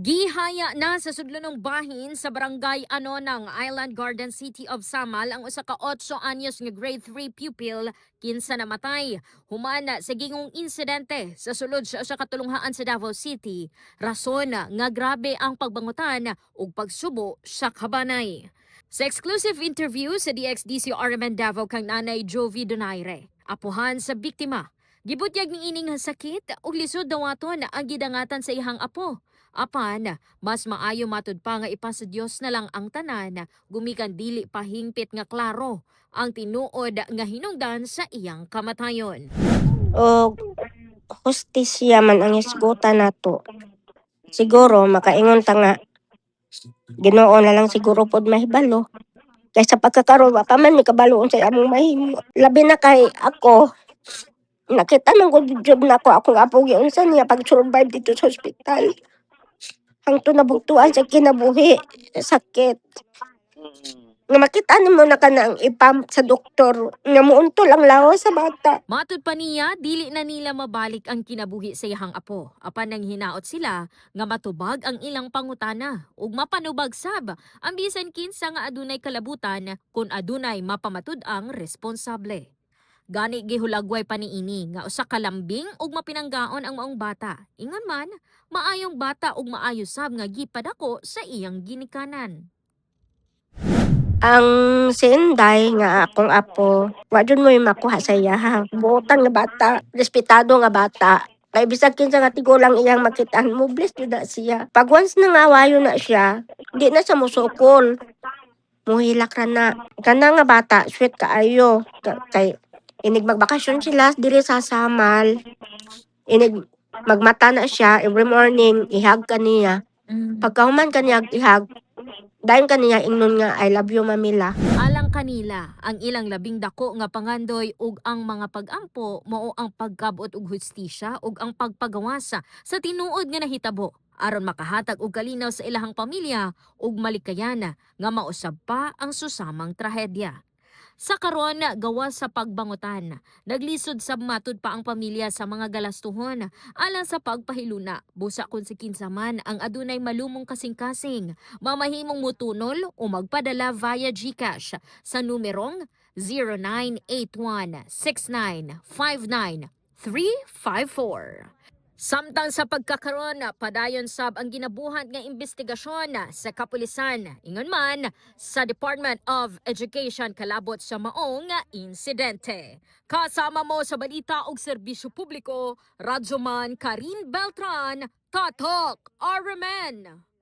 Gihaya na sa sudlonong bahin sa barangay ano ng Island Garden, City of Samal, ang usa ka 8 anyos nga grade 3 pupil kinsa namatay human sa gingong insidente sa sulod sa usa ka tulunghaan sa Davao City. Rason nga grabe ang pagbangutan ug pagsubo sa kabanay. Sa exclusive interview sa DXDC RMN Davao kang Nanay Jovi Donaire, apuhan sa biktima, gibutyag ni ining sakit ug lisod dawaton ang gidangatan sa iyang apo. Apan, mas maayo matud pa nga ipasa Dios na lang ang tanan, gumikan dili pa hingpit nga klaro ang tinuod nga hinungdan sa iyang kamatayon. Og hustisya man ang hisgutan nato. Siguro makaingon ta nga Ginoo na lang siguro pod mahibalo. Kay sa pagkakaron wa pa man mi kabalo unsay among mahimo. Labi na kay ako, nakita man gud jud nako akong apo giunsa niya pag-survive didto sa ospital. Hangtod nabugtuan sa kinabuhi, sakit. Nga makita nimo na kanang i-pump sa doktor nga muuntol ang lawas sa bata. Matud pa niya, dili na nila mabalik ang kinabuhi sa iyang apo. Apan nang hinaot sila nga matubag ang ilang pangutana ug mapanubag sab ang bisan kinsa nga adunay kalabutan kung adunay mapamatud-ang responsable. Gani gihulagway pa niini nga usa ka lambing ug mapinanggaon ang maong bata. Ingon man, maayong bata ug maayo sab nga gipadako sa iyang ginikanan. Ang si Inday nga akong apo, wa jud mo'y makuha sa iya ha. Buotan nga bata, respetado nga bata. Kay bisag kinsa nga tigulang iyang makitaan, mo bless jud na siya. Pag once nangawayo na siya, di na siya mosukol. Muhilak ra na. Kana nga bata, sweet kaayo. Kay inig magbakasyon sila diri sa Samal. Inig magmata na siya every morning, i-hug ka niya. Pagkahuman kaniya i-hug, dayon kaniya ingnon nga, "I love you, Mamila." Alang kanila, ang ilang labing dako nga pangandoy ug ang mga pagampo mao ang pagkabot og hustisya ug ang pagpagawasa sa tinuod nga nahitabo aron makahatag og kalinaw sa ilahang pamilya ug malikayan nga mausab pa ang susamang trahedya. Sa karon, gawa sa pagbangutan, naglisod sa matud pa ang pamilya sa mga galastuhon alang sa pagpahiluna. Busa kung si kinsa man ang adunay malumong kasing-kasing, mamahimong mutunol o magpadala via GCash sa numerong 0981-6959-354. Samtang sa pagkakaron, padayon sab ang ginabuhat nga investigasyon sa kapulisan. Ingon man sa Department of Education kalabot sa maong insidente. Kasama mo sa balita og serbisyo publiko, Radyoman Karin Beltran, Tatak RMN.